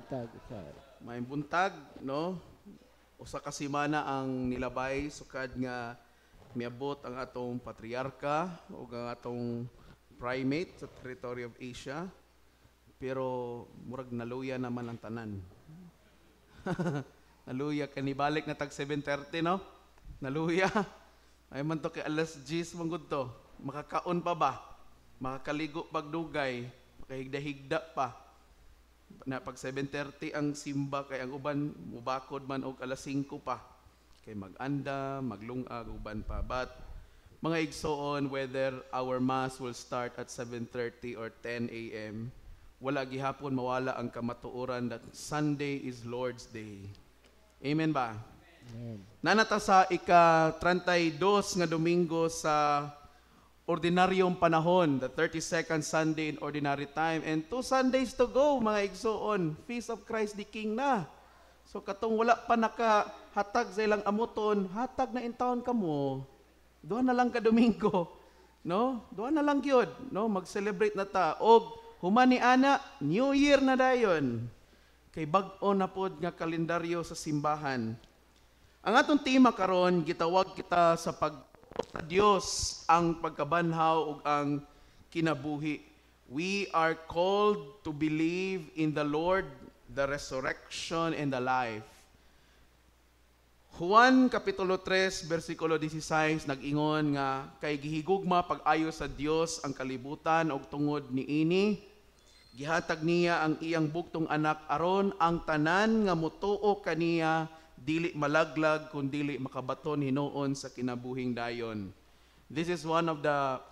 Buntag, sir. Maayong buntag, no? Usa ka semana ang nilabay sukad nga miabot ang atong patriarka ug ang atong primate sa territory of Asia. Pero murag naluya naman ang tanan. Naluya kay nibalik na tag 7:30, no? Naluya. Ay man to kay alas 10 man gud to. Makakaon pa ba? Makakaligo pagdugay, makahigda-higda pa. Na pag 7:30 ang simba kay ang uban mubakod man og alas 5 pa. Kay mag-anda, maglungag uban pa. But mga igsoon, whether our mass will start at 7:30 or 10 a.m., wala gihapon mawala ang kamatuoran that Sunday is Lord's Day. Amen ba? Amen. Naa na ta sa ika-32 nga Domingo sa ordinaryong panahon, the 32nd Sunday in Ordinary Time. And 2 Sundays to go, mga igsoon, Feast of Christ the King na. So katong wala pa nakahatag sa ilang amuton, hatag na intawon kamo. Duha na lang ka Domingo. No? Duha na lang gyud, no? Mag-celebrate na ta. Og human ni ana, New Year na dayon. Kay bag-o na pod nga kalendaryo sa simbahan. Ang atong tema karon, gitawag kita sa pag sa Dios, ang pagkabanhaw ug ang kinabuhi. We are called to believe in the Lord, the resurrection and the life. Juan kapitulo 3 bersikulo 16 nag-ingon nga kay gihigugma pag-ayo sa Dios ang kalibutan ug tungod niini gihatag niya ang iyang bugtong anak aron ang tanan nga motuo kaniya dili malaglag kun dili makabaton hinuon sa kinabuhing dayon. This is one of the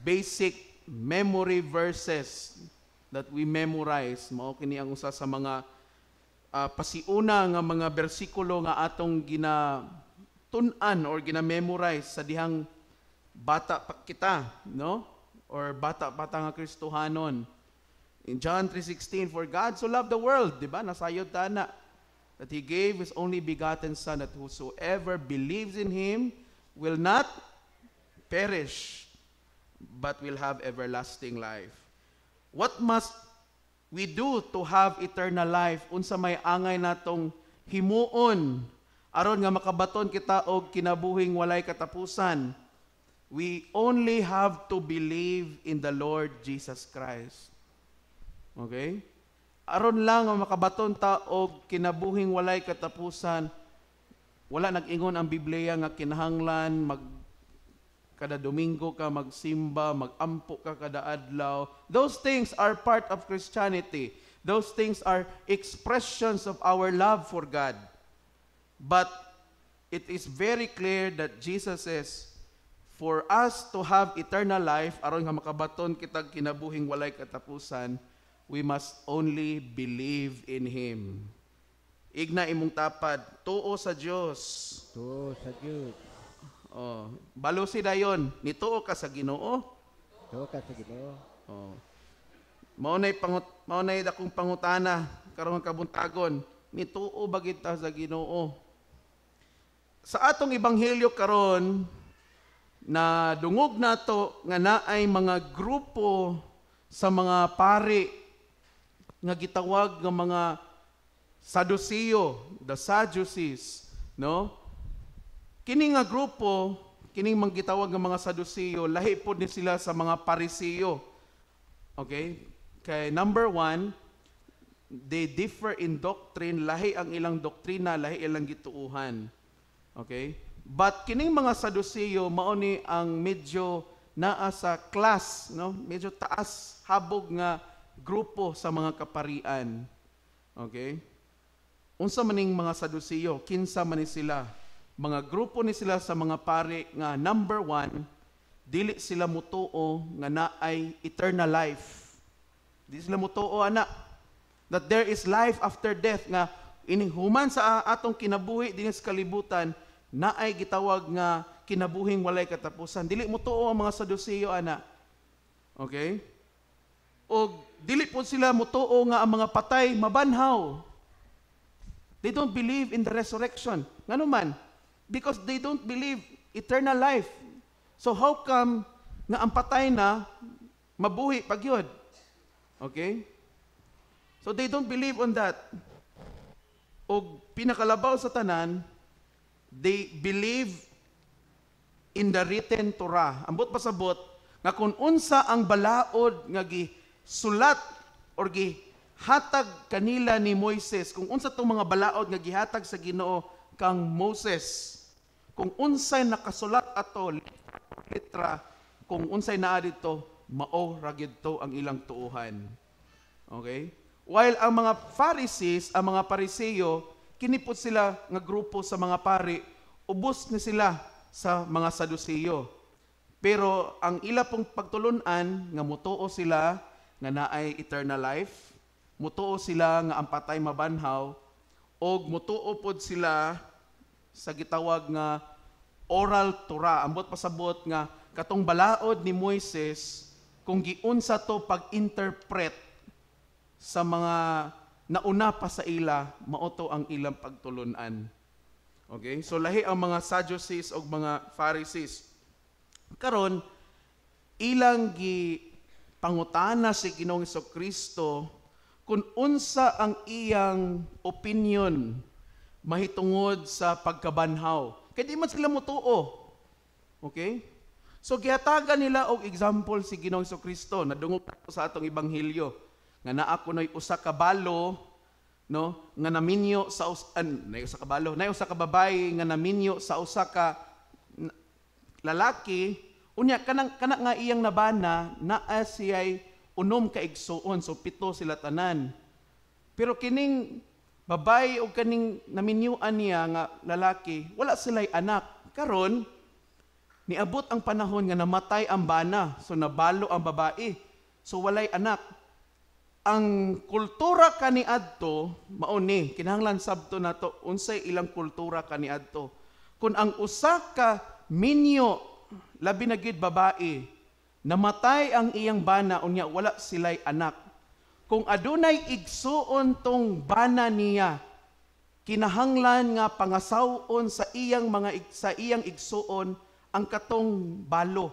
basic memory verses that we memorize. Mao kini ang usa sa mga pasiuna nga mga bersikulo nga atong gina tun-an or gina-memorize sa dihang bata pa kita, no? Or bata pa ta nga Kristohanon. In John 3:16, "For God so loved the world," di ba? Nasayod ta na that he gave his only begotten son, that whosoever believes in him will not perish but will have everlasting life. What must we do to have eternal life? Unsa may angay natong himuon aron nga makabaton kita og kinabuhing walay katapusan? We only have to believe in the Lord Jesus Christ. Okay? Aron lang nga makabaton ta og kinabuhing walay katapusan, wala nag-ingon ang Biblia nga kinahanglan mag kada Domingo ka magsimba, magampo ka kada adlaw. Those things are part of Christianity. Those things are expressions of our love for God. But it is very clear that Jesus says, for us to have eternal life, aron nga makabaton kitag kinabuhing walay katapusan, we must only believe in Him. Igna imong tapad, tuo sa Dios. Tuo sa Dios. Oh, balusi dayon, nituo ka sa Ginoo. Tuo ka sa Ginoo. Oh. Mao nay dakong pangutana karong kabuntagon, nituo ba kita sa Ginoo? Sa atong ebanghelyo karon na dungog nato nga naay mga grupo sa mga pari nga gitawag nga mga Saduceo, the Sadducees, no? Kini nga grupo, kining mga gitawag nga mga Saduceo, lahi pod ni sila sa mga Pariseo. Okay? Kay number one, they differ in doctrine, lahi ang ilang doktrina, lahi ilang gituuhan. Okay? But kining mga Saduceo mao ni ang medyo naa sa class, no? Medyo taas habog nga grupo sa mga kaparian. Okay? Unsa maning mga Saduceo? Kinsa man ni sila? Mga grupo ni sila sa mga pari nga number one, dili sila mutuo nga naay eternal life. Di sila mutuo ana that there is life after death, nga ining human sa atong kinabuhi dinhi sa kalibutan naay gitawag nga kinabuhing walay katapusan. Dili mutuo ang mga Saduceo ana. Okay? Og dili po sila mutuo nga ang mga patay mabanhaw. They don't believe in the resurrection. Ngano man? Because they don't believe eternal life. So how come nga ang patay na mabuhi pa gyud? Okay? So they don't believe on that. Og pinakalabaw sa tanan, they believe in the written Torah. Ambot pasabot nga kung unsa ang balaod nga gisulat or gihatag kanila ni Moises, kung unsa tong mga balaod nga gihatag sa Ginoo kang Moses, kung unsay nakasulat ato letra, kung unsay naa dito, mao ra gyud to ang ilang tuuhan. Okay? While ang mga Pharisees, ang mga Pariseo, kini pod sila nga grupo sa mga pari, ubos ni sila sa mga Saduceo. Pero ang ila pong pagtulunan nga mutuo sila nga naay eternal life, mutuo sila nga ang patay mabanhaw, og mutuo pod sila sa gitawag nga oral Torah. Ambot pasabot nga katong balaod ni Moises, kung giunsa to pag-interpret sa mga nauna pa sa ila, mao to ang ilang pagtulunan. Okay? So lahi ang mga Sadducees og mga Pharisees. Karon, ilang gi pangutana si Ginoong Kristo kung unsa ang iyang opinion mahitungod sa pagkabanhaw. Kay di man sila motuo. Okay? So gihatagan nila og example si Ginoong Kristo. Nadungog sa atong ebanghelyo nga naa kunoy usa ka balo, no, nga naminyo sa nay usa ka balo, nay usa ka babayi nga naminyo sa usa ka lalaki. Unya kanang kana nga iyang nabana, naa siyay 6 ka igsuon, so 7 sila tanan. Pero kining babayi og kaning naminyuan niya nga lalaki, wala sila'y anak. Karon niabot ang panahon nga namatay ang bana, so nabalo ang babae, so walay anak. Ang kultura kaniadto mao ni, kinahanglan sabto nato unsay ilang kultura kaniadto. Kung ang usa ka minyo, labi na gid babae, namatay ang iyang bana, unya wala sila'y anak, kung adunay igsuon tong bana niya, kinahanglan nga pangasaw-on sa iyang igsuon ang katong balo.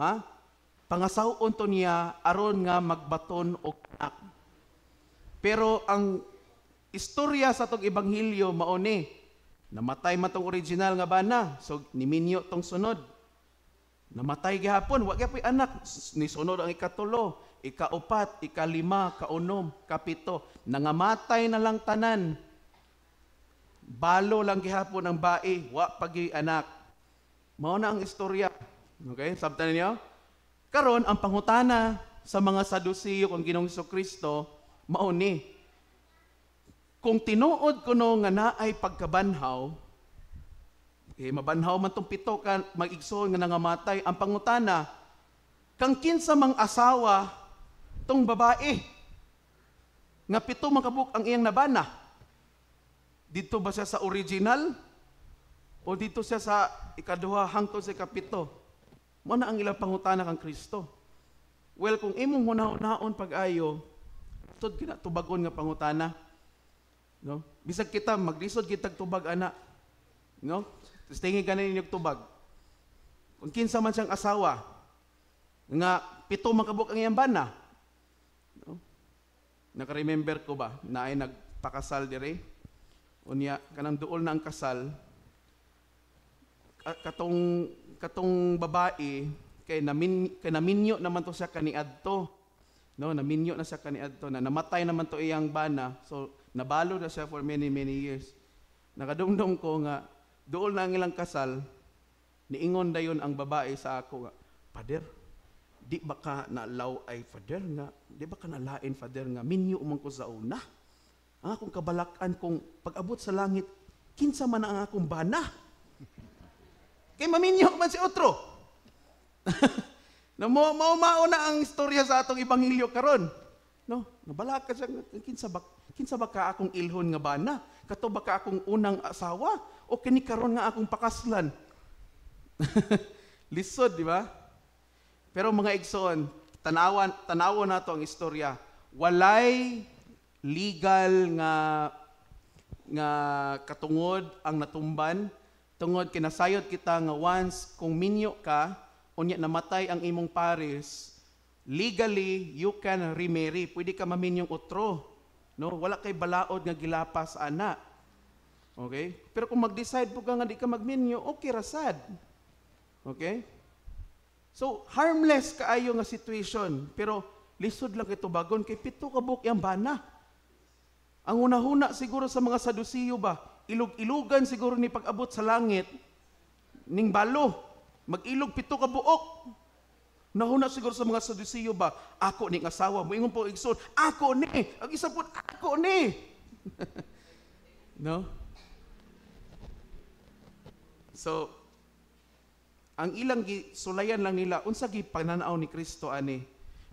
Ha? Pangasaw-on to niya aron nga magbaton og anak. Pero ang istorya sa tong ebanghelyo mao ni, namatay man tong original nga bana, so niminyo tong sunod. Namatay gihapon, wa gyapon anak, nisunod ang ikatulo, ikaupat, ikalima, kaunom, kapito. Nangamatay na lang tanan. Balo lang gihapon ang bae, wa pagi anak. Mao na ang istorya. Okay, sabtan ninyo? Karon ang pangutana sa mga Saduceo kang Ginoong Kristo mao ni, kung tinuod kuno nga naay pagkabanhaw, eh, mabanhaw man tong 7 ka mag-igsoon nga nangamatay, ang pangutana, kang kinsa mang asawa tong babae nga 7 man kabuk ang iyang nabana? Dito ba siya sa original o dito siya sa ikaduha hangtod sa ikapito? Mao na ang ilang pangutana kang Kristo. Well, kung imong hunahon pag-ayo, tud kina tubagon nga pangutana. No? Bisag kita maglisod kitag tubag ana. No? Tingin ka ninyo tubag. Kung kinsa man siyang asawa nga 7 man kabuk ang iyang bana. No? Naka-remember ko ba na ay nagpakasal dire? Unya kanang duol na ang kasal, katong babae kay naminyo naman to siya kaniadto. No, naminyo na siya kaniadto, na namatay naman to iyang bana. So nabalo na siya for many many years. Nakadumdum ko nga duol na ang ilang kasal, niingon dayon ang babae sa ako nga, "Father, di ba ka nalaw ay father nga, di ba ka nalain father nga minyo man ko sa una? Ang akong kabalakan kung pag-abot sa langit, kinsa man ang akong bana?" Kay maminyo man si otro. Na mao na ang istorya sa atong ebanghelyo karon. No, nabalaka siya, kinsa ba ka akong ilhon nga bana? Kato ba ka akong unang asawa o kini karon nga akong pakaslan? Lisod, di ba? Pero mga igsoon, tanawon nato ang istorya. Walay legal nga katungod ang natumban, tungod kinasayod kita nga once kung minyo ka, unya namatay ang imong pares, Legally, you can remarry. Pwede ka maminyong otro. No? Wala kay balaod nga gilapas ana. Okay? Pero kung mag-decide po ka nga di ka magminyo, okay ra sad. Okay? So, harmless kaayo nga situation, pero lisod lang kay tubagon kay 7 ka buok iyang bana. Ang hunahuna siguro sa mga Sadusiyo ba, ilog-ilugan siguro ni pag-abot sa langit ning balo, mag-ilog 7 ka buok. Nahuna siguro sa mga Sadusiyo ba, ako ni asawa, moingon po igsoon, ako ni, ang isa po, ako ni. No? So, ang ilang sulayan lang nila, unsa gi pananaw ni Kristo ani.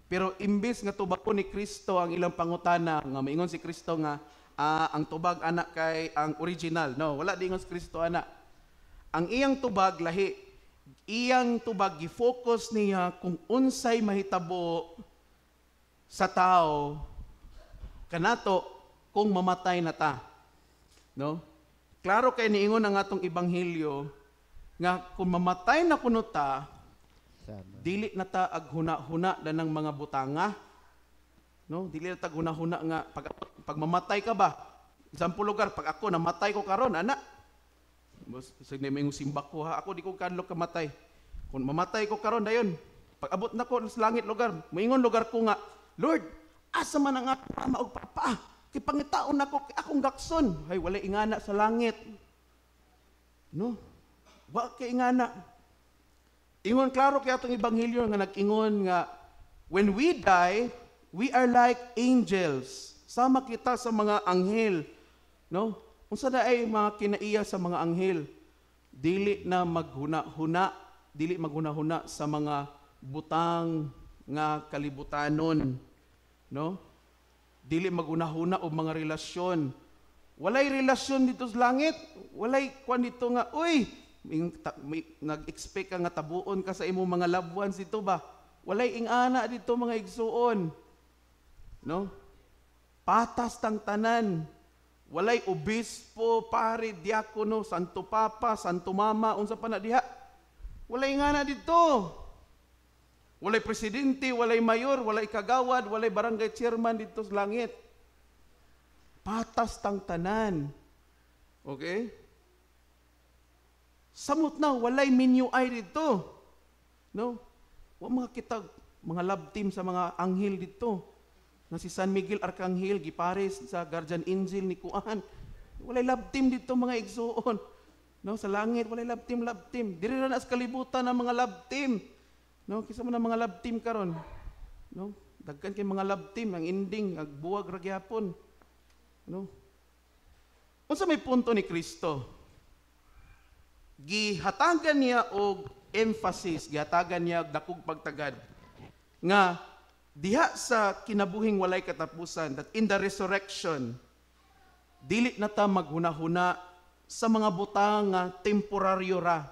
Pero imbes nga tubag ni Kristo ang ilang pangutana, nga maingon si Kristo nga ang tubag ana kay ang original. No, wala dingon si Kristo ana. Ang iyang tubag lahi, iyang tubag gi-focus niya kung unsay mahitabo sa tao kanato kung mamatay na ta. No? Klaro kay niingon ang atong ebanghelyo nga kung mamatay na kuno ta, Sama. Dili na ta aghuna-huna danang mga butanga. No, dili na ta aghuna-huna nga pag mamatay ka ba? Example lugar, pag ako namatay ko karon ana. Bos sige may simba ko ha, ako di ko kadlok kamatay. Kung mamatay ko karon dayon, pag abot na ko sa langit lugar, moingon lugar ko nga, "Lord, asa man ang akong mama ug papa? Kay pangitaon nako kay akong gakson." Hay, walay ingana sa langit. No? Wa kay ingana. Ingon klaro kay atong ebanghelyo nga nag-ingon nga when we die, we are like angels. Sama kita sa mga anghel, no? Unsa na ay mga kinaiya sa mga anghel? Dili na maghuna-huna, dili maghuna-huna sa mga butang nga kalibutanon, no? Dili maghuna-huna og mga relasyon. Walay relasyon dito sa langit, walay kwan dito nga, uy, nag-expect ka nga tabuon ka sa imong mga loved ones dito ba? Walay ingana dito mga igsuon. No? Patas tang tanan. Walay obispo, pare, diakono, santo papa, santo mama, unsa pa na diha. Walay ingana dito. Walay presidente, walay mayor, walay kagawad, walay barangay chairman dito sa langit. Patas tang tanan. Okay? Samot na, walay menu ay dito. No? Wa mga kita mga love team sa mga anghel dito. Na si San Miguel Arcangel gipares sa guardian angel ni Kuan. Walay love team dito mga igsuon. No, sa langit walay love team, love team. Diri ra na sa kalibutan ang mga love team. No, kisa man ang mga love team karon. No, daghan kay mga love team ang ending agbuwag ra gyapon. No? Unsa may punto ni Kristo? Gihatagan niya og emphasis, gihatagan niya og dakog pagtagad nga diha sa kinabuhing walay katapusan, that in the resurrection dili na ta maghunahuna sa mga butang nga temporaryo ra,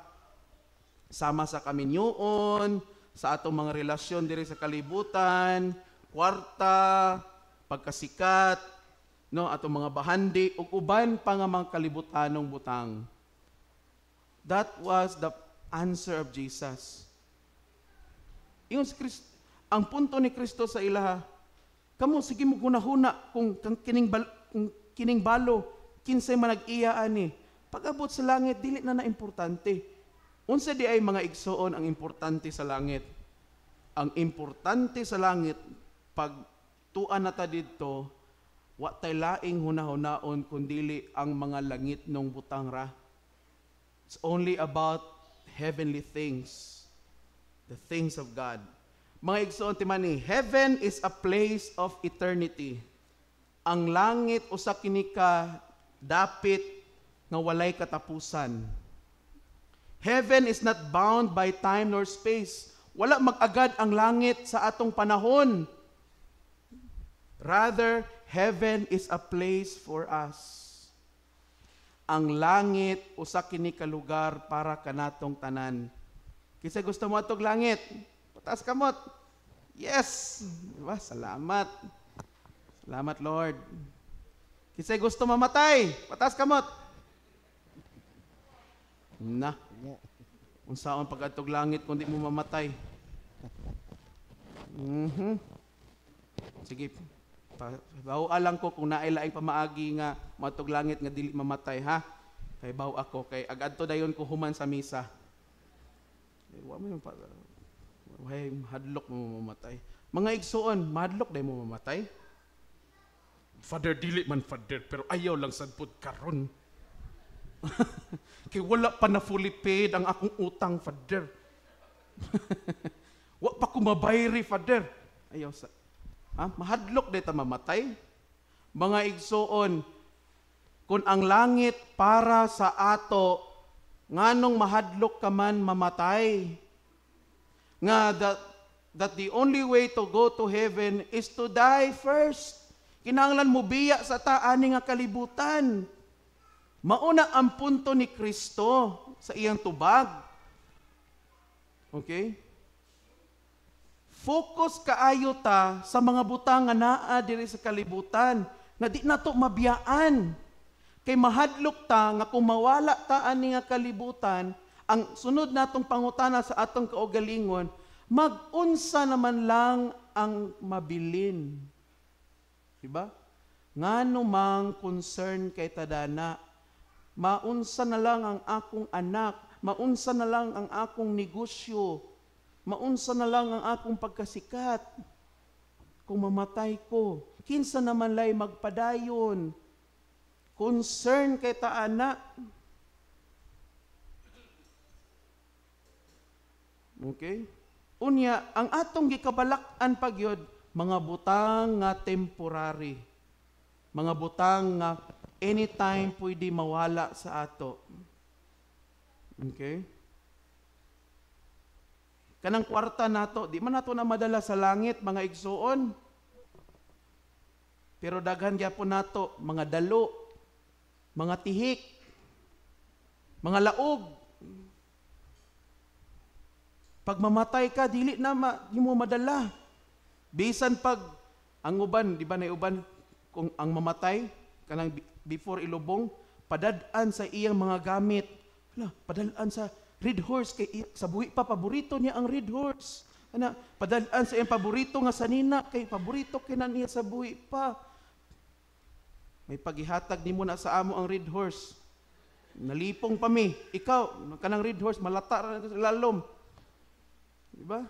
sama sa kaminyoon, sa atong mga relasyon diri sa kalibutan, kwarta, pagkasikat, no, atong mga bahandi ug uban pa nga mga kalibutanong butang. That was the answer of Jesus. Ingon si Kristo, ang punto ni Kristo sa ilaha, kamo sige mo hunahuna kung kining balo kinsay man nag-iya ani. Pag-abot sa langit dili na na importante. Unsa di ay mga igsoon ang importante sa langit? Ang importante sa langit pag tuan na ta didto, wa tay laing hunahunaon kundili ang mga langit nung butang ra. It's only about heavenly things, the things of God. Mga igsoon timani, heaven is a place of eternity. Ang langit usa kini ka dapit nga walay katapusan. Heaven is not bound by time nor space. Wala mag-agad ang langit sa atong panahon. Rather, heaven is a place for us. Ang langit usa kini ka lugar para kanatong tanan. Kinsa gusto mo atog langit? Pataas kamot. Yes. Diba? Salamat. Salamat, Lord. Kinsa gusto mamatay? Pataas kamot. Na. Unsaon pag-adtog langit kung di mo mamatay? Sige, pa lang ko kung naay laing pamaagi nga moadtog langit nga dili mamatay, ha. Kay baw ako kay agadto dayon ko human sa misa. Eh, wa man pa way hadlok mo mamatay. Mga igsuon, mahadlok day mo mamatay? Father, dili man, Father, pero ayaw lang sad pud karon. Kay wala pa na fully paid ang akong utang, Father. Wa pa ko mabayri, Father. Ayaw sa. Ha? Mahadlok day ta mamatay? Mga igsuon, kung ang langit para sa ato, nganong mahadlok ka man mamatay? Nga that the only way to go to heaven is to die first. Kinahanglan mo biya sa ta ani nga kalibutan. Mauna ang punto ni Kristo sa iyang tubag. Okay? Focus kaayo ta sa mga butang nga naa diri sa kalibutan nga di nato mabiyaan. Kay mahadlok ta nga kung mawala ta ani nga kalibutan, ang sunod natong pangutana sa atong kaugalingon, mag-unsa naman lang ang mabilin. Diba? Ngano mang concern kay tadana, maunsa na lang ang akong anak, maunsa na lang ang akong negosyo, maunsa na lang ang akong pagkasikat. Kung mamatay ko, kinsa naman lay magpadayon? Concern kay ta ana. Okay? Unya, ang atong gikabalak-an pagyod, mga butang nga temporary. Mga butang nga anytime pwede mawala sa ato. Okay? Kanang kwarta nato, di man nato na madala sa langit, mga igsuon. Pero daghan gyapon nato, mga dalo, mga tihik, mga laog. Pag mamatay ka, dili na di mo madala. Bisan pag ang uban, di ba na uban kung ang mamatay kanang before ilubong, padad-an sa iyang mga gamit. Hala, padad-an sa red horse kay sa buhi pa paborito niya ang red horse. Ana, padad-an sa iyang paborito nga sanina kay paborito kina niya sa buhi pa. May pagihatag nimo na sa amo ang red horse. Nalipong pa mi. Ikaw, kanang red horse malata ra sa lalom. Di ba?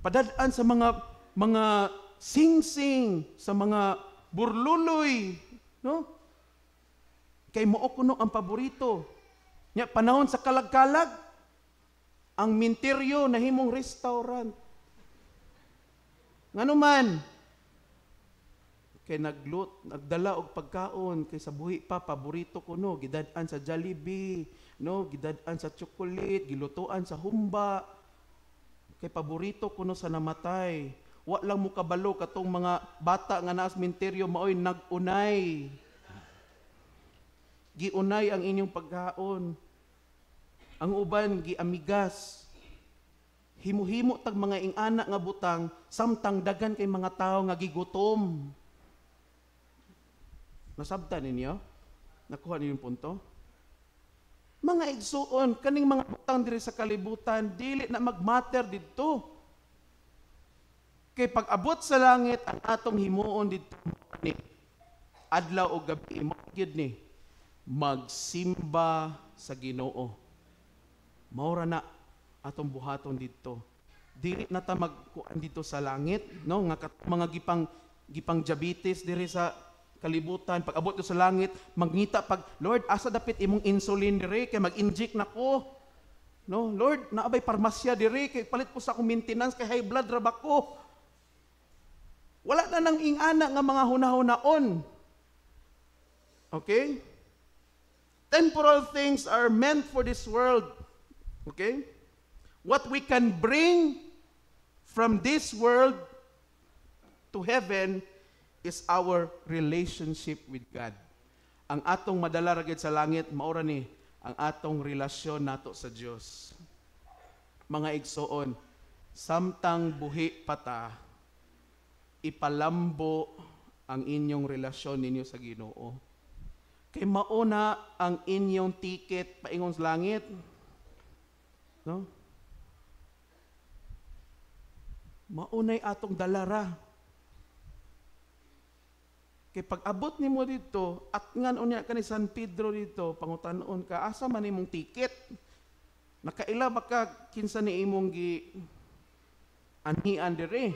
Padad-an sa mga singsing, sa mga burluloy, no? Kay mao kuno ang paborito. Nya panahon sa kalag-kalag, ang minteryo nahimong restaurant. Ngano man? Kay nagdala og pagkaon kay sa buhi pa paborito kuno, gidad-an sa Jollibee, no, gidad-an sa chocolate, gilutuan sa humba. Kay paborito kuno sa namatay. Wa lang mo kabalo katong mga bata nga naa sa minteryo maoy nag-unay. Giunay ang inyong pagkaon. Ang uban giamigas. Himuhimo tag mga ingana nga butang samtang dagan kay mga tawo nga gigutom. Nasabtan ninyo? Nakuha ninyo yung punto? Mga igsuon, kaning mga butang diri sa kalibutan dili na magmatter didto. Kay pag-abot sa langit ang atong himuon didto ni adlaw o gabi mao gyud ni magsimba sa Ginoo. Mao ra na atong buhaton didto. Dili na ta magkuan didto sa langit, no, nga mga gipang diabetes diri sa kalibutan, pag abot sa langit mangita pag Lord, asa dapit imong insulin dire kay mag-inject nako. No, Lord, naabay parmasya dire kay palit ko sa akong maintenance kay high blood ra ba ko. Wala na nang ingana nga mga hunahunaon. Okay? Temporal things are meant for this world. Okay? What we can bring from this world to heaven is our relationship with God. Ang atong madala ra gyud sa langit, maura ni ang atong relasyon nato sa Dios. Mga igsoon, samtang buhi pa ta, ipalambo ang inyong relasyon ninyo sa Ginoo. Kay mauna ang inyong ticket paingon sa langit. No? Maunay atong dalara. Kay pag-abot nimo dito, at ngan unya ka ni San Pedro dito, pangutanon ka, asa man imong ticket? Nakaila ba ka kinsa ni imong gi anhian dire?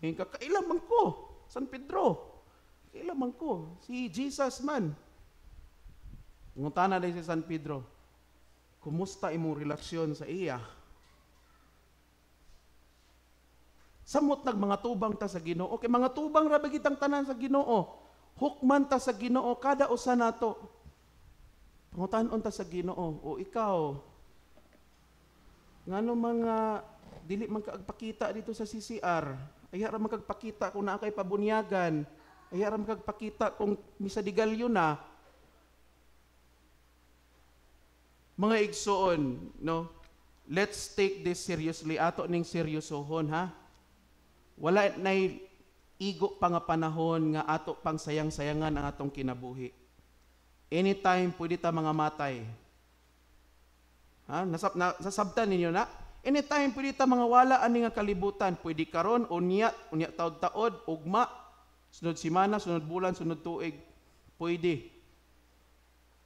Ngayon ka, kaila man ko, San Pedro. Kaila man ko, si Jesus man. Ngutana din si San Pedro, kumusta imong relasyon sa iya? Samot nag mga tubang ta sa Ginoo. Kay mga tubang ra ba kitang tanan sa Ginoo. Hukman ta sa Ginoo kada usa nato. Pangutan-on ta sa Ginoo. O ikaw, ngano mga dili man kaagpakita dito sa CCR? Ayaw ra man kagpakita kung naa kay pabunyagan. Ayaw ra man kagpakita kung misa digalyo na. Mga igsoon, no? Let's take this seriously. Ato ning seryosohon, ha? Wala nay igo pa nga panahon nga ato pang sayang-sayangan ang atong kinabuhi. Anytime pwede ta mga matay. Ha? Nasabtan ninyo na? Anytime pwede ta mga wala ani nga kalibutan. Pwede karon, unya, unya taod-taod, ugma, sunod semana, sunod bulan, sunod tuig. Pwede.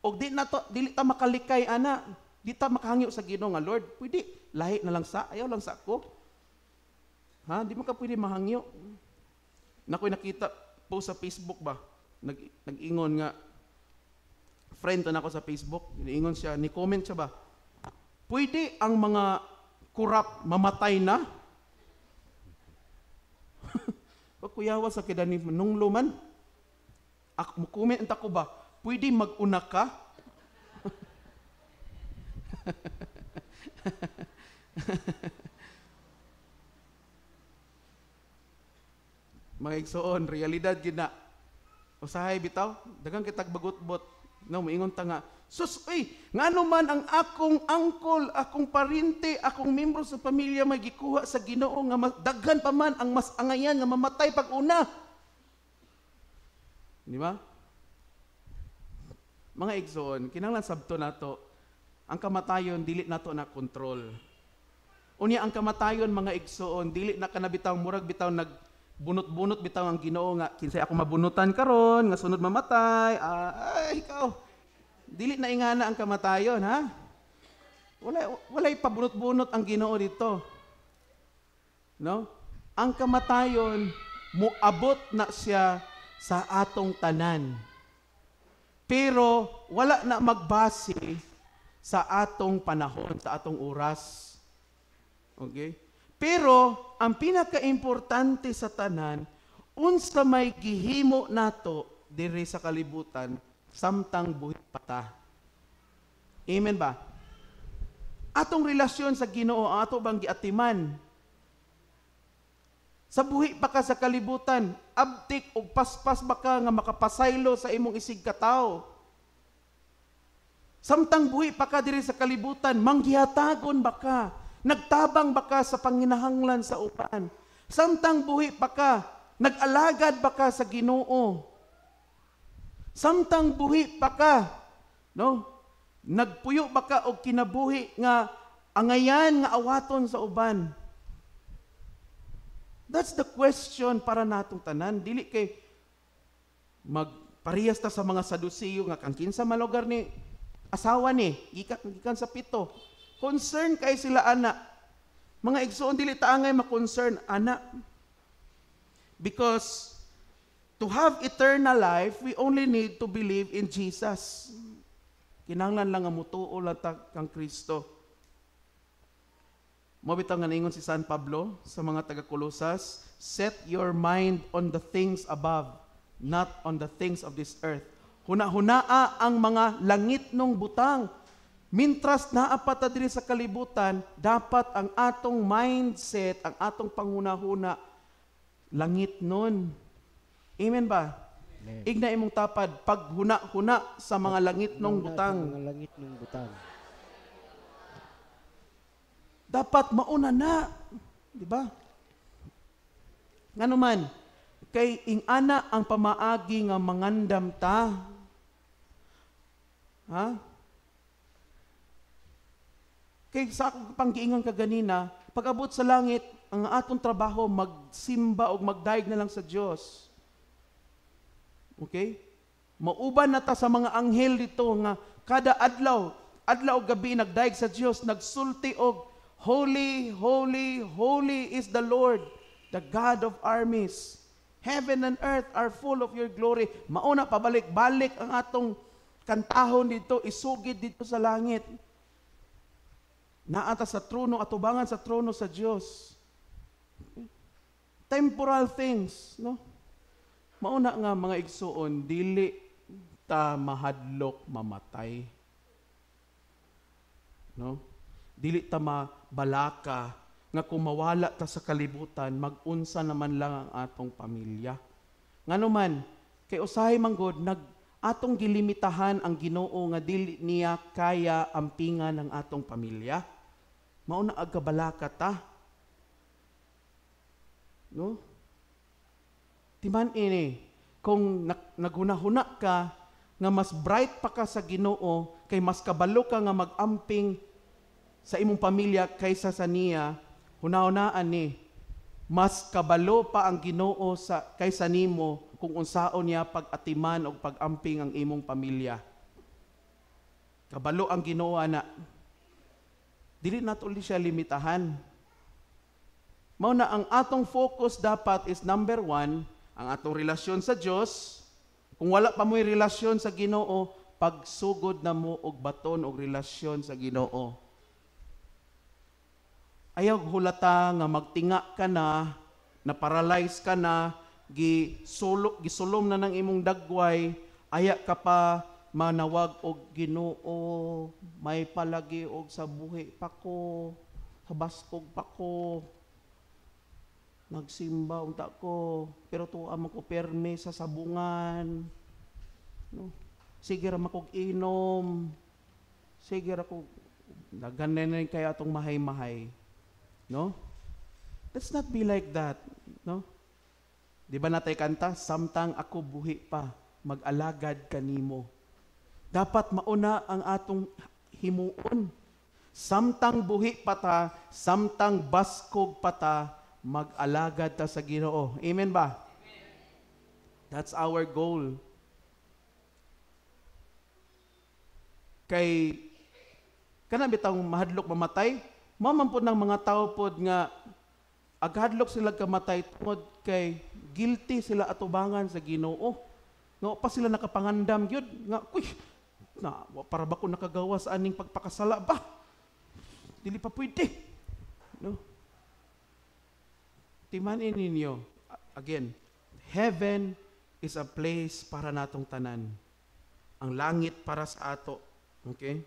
Og di na to, dili ta makalikay ana. Di ta makahangyo sa Ginoo nga Lord, pwede lahi na lang sa, ayaw lang sa ako. Ha, di man ka pwede mahangyo. Nakoy nakita po sa Facebook ba? Nag-ingon nga friend na ako sa Facebook, niingon siya, ni-comment siya ba? Pwede ang mga kurap mamatay na? Kuyawa sa kidani nunglo man. Ako mo-comment ko ba? Pwede mag-una ka? Mga igsoon, realidad gid na. Usahay bitaw, daghang kitag bagutbot. No, moingon ta nga, sus, uy, ngano man ang akong angkol, akong parente, akong membro sa pamilya may gikuha sa Ginoo nga daghan pa man ang mas angayan nga mamatay pag una. Di ba? Mga igsoon, kinahanglan sabto nato ang kamatayon dili nato na kontrol. Unya ang kamatayon mga igsoon, dili na kanabitaw murag bitaw nag bunot-bunot bitaw ang Ginoo nga kinsay ako mabunutan karon nga sunod mamatay, ay ikaw. Dili na ingana ang kamatayon, ha? Walay pabunot-bunot ang Ginoo dito. No? Ang kamatayon moabot na siya sa atong tanan. Pero wala na magbase sa atong panahon, sa atong oras. Okay? Pero ang pinakaimportante sa tanan, unsa may gihimo nato diri sa kalibutan samtang buhi pa ta. Amen ba? Atong relasyon sa Ginoo, ato bang giatiman? Sa buhi pa ka sa kalibutan, abtik og paspas ba ka nga makapasaylo sa imong isig katawo? Samtang buhi pa ka diri sa kalibutan, manggihatagon ba ka? Nagtabang ba ka sa panginahanglan sa uban? Samtang buhi pa ka, nag-alagad ba ka sa Ginoo? Samtang buhi pa ka, no? Nagpuyo ba ka og kinabuhi nga angayan nga awaton sa uban? That's the question para natong tanan. Dili kay magparehas ta sa mga Saduceo nga kang kinsa malugar ni asawa ni gikan sa pito. Concern kay sila ana. Mga igsoon dili ta angay ma-concern ana. Because to have eternal life, we only need to believe in Jesus. Kinahanglan lang nga mutuo lang ta kang Kristo. Mao bitaw nga niingon si San Pablo sa mga taga-Colosas, set your mind on the things above, not on the things of this earth. Huna-hunaa ang mga langit nung butang. Mintras naa pa ta diri sa kalibutan, dapat ang atong mindset, ang atong panghunahuna, langit nun. Amen ba? Amen. Igna imong tapad, paghuna-huna sa mga langit nung butang. Sa mga langit nung butang. Dapat mauna na, di ba? Ngano man, kay ingana ang pamaagi nga mangandam ta. Ha? Kay sa akong panggiingan kaganina, pag-abot sa langit, Ang atong trabaho magsimba og magdayeg na lang sa Dios. Okay? Mauban na ta sa mga anghel dito nga kada adlaw, adlaw og gabi nagdayeg sa Dios, nagsulti og "Holy, holy, holy is the Lord, the God of armies. Heaven and earth are full of your glory." Mauna pabalik-balik ang atong kantahon dito, isugid dito sa langit. Naa ta sa trono, atubangan sa trono sa Dios. Temporal things, no? Mauna nga, mga igsuon, dili ta mahadlok mamatay. No? Dili ta mabalaka nga kung mawala ta sa kalibutan, mag-unsa naman lang ang atong pamilya. Ngano man, kay usahay man gud nag atong gilimitahan ang Ginoo nga dili niya kaya ampingan ang atong pamilya. Mao na agkabalaka ta. No? Timan ini, kung naghuna-huna ka nga mas bright pa ka sa Ginoo kay mas kabalo ka nga mag-amping sa imong pamilya kaysa sa niya, hunahunaan ni mas kabalo pa ang Ginoo sa kaysa nimo kung unsaon niya pag-atiman og pag-amping ang imong pamilya. Kabalo ang Ginoo ana. Dili nato siya limitahan. Mao na ang atong focus dapat is number one, ang atong relasyon sa Dios. Kung wala pa mo'y relasyon sa Ginoo, pagsugod na mo og baton og relasyon sa Ginoo. Ayaw hulata nga magtinga ka na, na paralyze ka na, gisulo, gisulom na ng imong dagway, aya ka pa manawag og "Ginoo, may palagi og sa buhi pa ko, sa baskog pa ko, nagsimba unta ko, pero tuwa man ko perme sa sabungan. No? Sige ra man kog inom. Sige ra ko naganan kaya atong mahay-mahay." No? Let's not be like that, no? Di ba natay kanta, "Samtang ako buhi pa, mag-alagad kanimo"? Dapat mauna ang atong himuon. Samtang buhi pa ta, samtang baskog pa ta, mag-alagad ta sa Ginoo. Amen ba? That's our goal. Kay kana bitang mahadlok mamatay, mao man pod ng mga tao pod nga aghadlok sila kamatay tungod kay guilty sila atubangan sa Ginoo. Nga pa sila nakapangandam gyud nga, "Uy, na para ba ko nakagawa sa aning pagpakasala ba? Dili pa pwede." No? Timanin ninyo, again, heaven is a place para natong tanan. Ang langit para sa ato. Okay?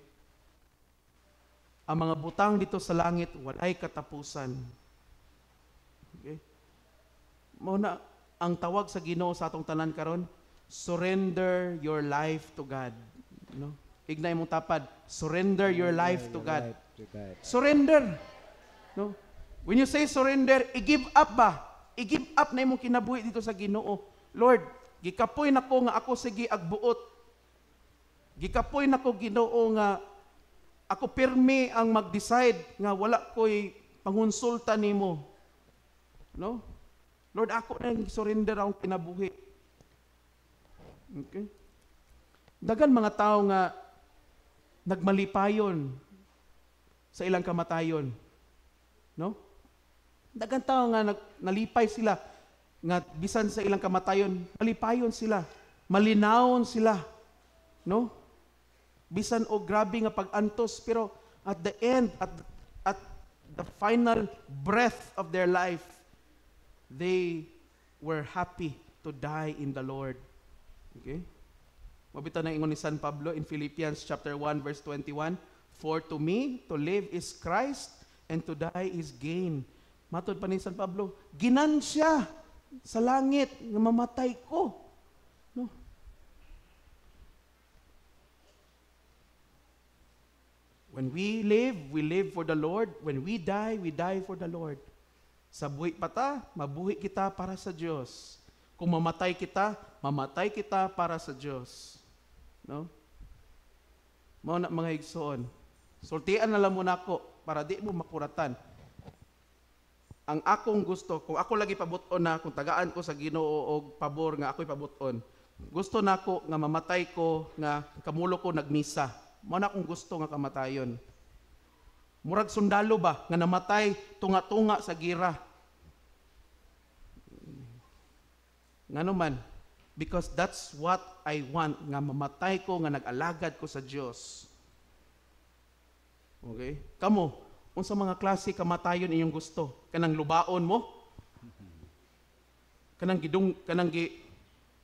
Ang mga butang dito sa langit, walay katapusan. Okay? Mao na ang tawag sa Ginoo sa atong tanan karon, surrender your life to God. No? Ignay mong tapad, surrender your life to God. Life to God. Surrender. No? When you say surrender, i-give up ba? I-give up na imong kinabuhi dito sa Ginoo. "Lord, gikapoy nako nga ako sige agbuot. Gikapoy nako, Ginoo, nga ako pirmi ang mag-decide nga wala ko'y pangonsulta nimo. No? Lord, ako na surrender akong kinabuhi." Okay? Dagan mga tao nga nagmalipayon sa ilang kamatayon. No? Dagan tao nga nalipay sila nga bisan sa ilang kamatayon, malipayon sila, malinawon sila. No? Bisan og grabe nga pag-antos, pero at the end, at the final breath of their life, they were happy to die in the Lord. Okay? Mao bitaw na ingon ni San Pablo in Philippians chapter 1 verse 21, "For to me to live is Christ and to die is gain." Matod pa ni San Pablo, ginansya sa langit nga mamatay ko. No? When we live for the Lord. When we die for the Lord. Sa buhi pa ta, mabuhi kita para sa Diyos. Kung mamatay kita, mamatay kita para sa Diyos. No? Mao na, mga igsoon. Sultian na lang mo nako para di mo makuratan. Ang akong gusto, kung ako lagi pabut-on na, kung tagaan ko sa Ginoo og pabor nga ako'y pabut-on, gusto nako nga mamatay ko nga kamulo ko nagmisa. Mao na akong gusto nga kamatayon. Murag sundalo ba nga namatay tunga-tunga sa gira. Ngano man? Because that's what I want, nga mamatay ko nga nag-alagad ko sa Dios. Okay? Kamo, unsa mga klase kamatayon inyong gusto? Kanang lubaon mo? Kanang gidung kanang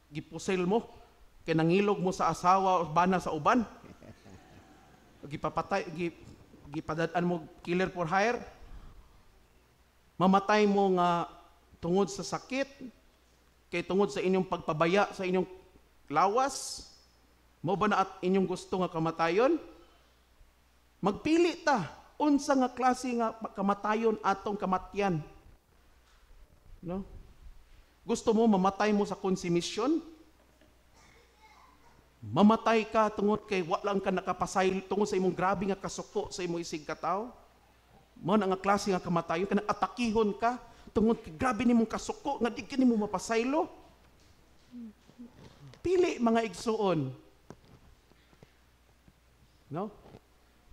gipusil mo? Kanang ngilog mo sa asawa o bana sa uban? Gipapatay, gipadad-an mo killer for hire? Mamatay mo nga tungod sa sakit, kay tungod sa inyong pagpabaya sa inyong lawas? Mao ba na at inyong gusto nga kamatayon? Magpili ta unsa nga klase nga kamatayon atong kamatyan. No? Gusto mo mamatay mo sa konsumisyon? Mamatay ka tungod kay wa lang ka nakapasaylo tungod sa imong grabe nga kasuko sa imong isig katawo? Mao na nga klase nga kamatayon, kanang atakihon ka tungod kay grabe nimong kasuko nga di ka nimo mapasaylo. Pili, mga igsuon. No?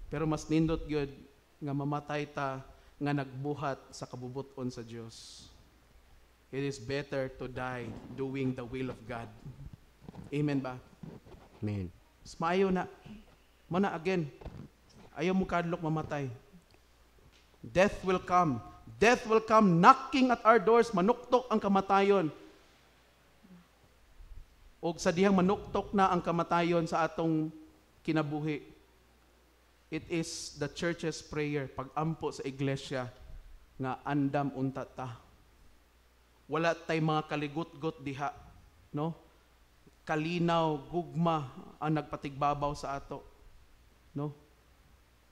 Pero mas nindot gyud nga mamatay ta nga nagbuhat sa kabubut-on sa Dios. It is better to die doing the will of God. Amen ba? Amen. Mas maayo na. Mo na again, ayaw mo kadlok mamatay. Death will come. Death will come knocking at our doors. Manuktok ang kamatayon. Og sa dihang manuktok na ang kamatayon sa atong kinabuhi, it is the church's prayer, pag-ampo sa iglesia, nga andam unta ta. Wala tay mga kaligutgot diha, no? Kalinaw, gugma ang nagpatigbabaw sa ato, no?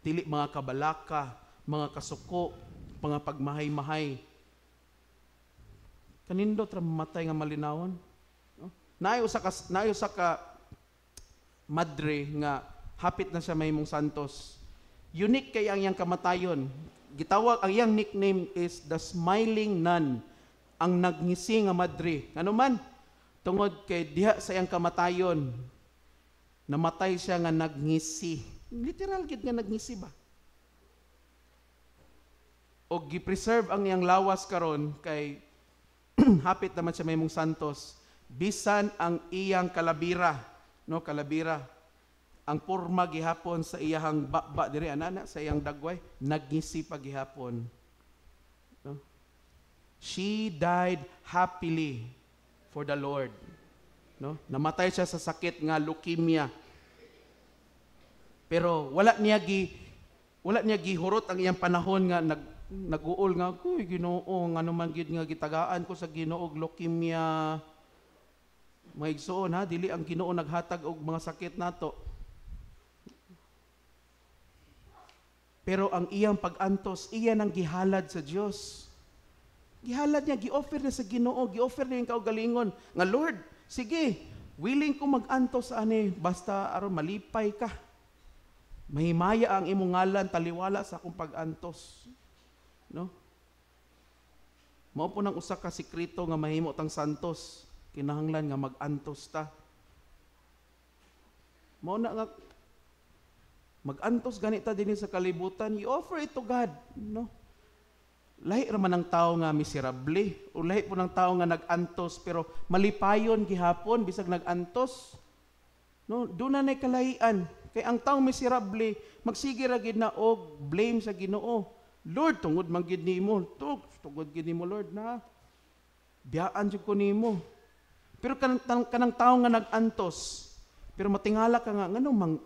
Dili mga kabalaka, mga kasuko, mga pagmahay-mahay. Kanindot ra mamatay nga malinawon, no? Naay usa ka madre nga hapit na siya mahimong santos. Unique kay ang iyang kamatayon. Gitawag, ang iyang nickname is the Smiling Nun, ang nagngisi nga madre. Ngano man? Tungod kay diha sa iyang kamatayon, namatay siya nga nagngisi. Literal gid nga nagngisi ba? O gi-preserve ang iyang lawas karon kay hapit naman siya mahimong santos. Bisan ang iyang kalabira, no, kalabira, ang porma gihapon sa iyahang baba diri ana sa iyang dagway, nagngisi pa gihapon. No? She died happily for the Lord. No? Namatay siya sa sakit nga leukemia. Pero wala niya gihurot ang iyang panahon nga naguol nga, "Uy, Ginoo, ngano man gyud nga gitagaan ko sa Ginoo og leukemia?" Mga igsuon ha, dili ang Ginoo naghatag og mga sakit nato. Pero ang iyang pag-antos, iya nang gihalad sa Dios. Gihalad niya, gi-offer niya sa Ginoo, gi-offer niya yung kaugalingon. Nga, "Lord, sige, willing ko mag-antos ani, basta aron malipay ka. Mahimaya ang imong ngalan taliwala sa akong pag-antos." No? Mao po nang usa ka sekreto nga mahimo tang santos, kinahanglan nga mag-antos ta. Mao na nga mag-antos ganita dinhi sa kalibutan, you offer it to God, no? Lahi ra man ang tao nga miserable o lahi po ng tao nga nag-antos pero malipayon gihapon bisag nag-antos. No, doon na kalahian. Kay ang taong miserable magsige ra gid na og blame sa Ginoo. "Lord, tungod man gid nimo. Tungod gid nimo, Lord, na. Biyaan jud ko nimo." Pero kanang tao nga nag-antos, pero matingala ka nga ngano mang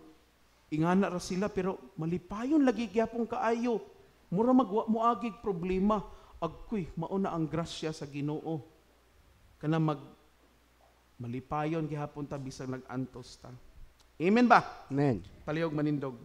ingana ra sila pero malipayon lagi gyapon kaayo. Mura magwa moagig problema. Agkuy, mauna ang grasya sa Ginoo. Kana malipayon gihapon ta bisag nag-antos ta. Amen ba? Amen. Palihog manindog.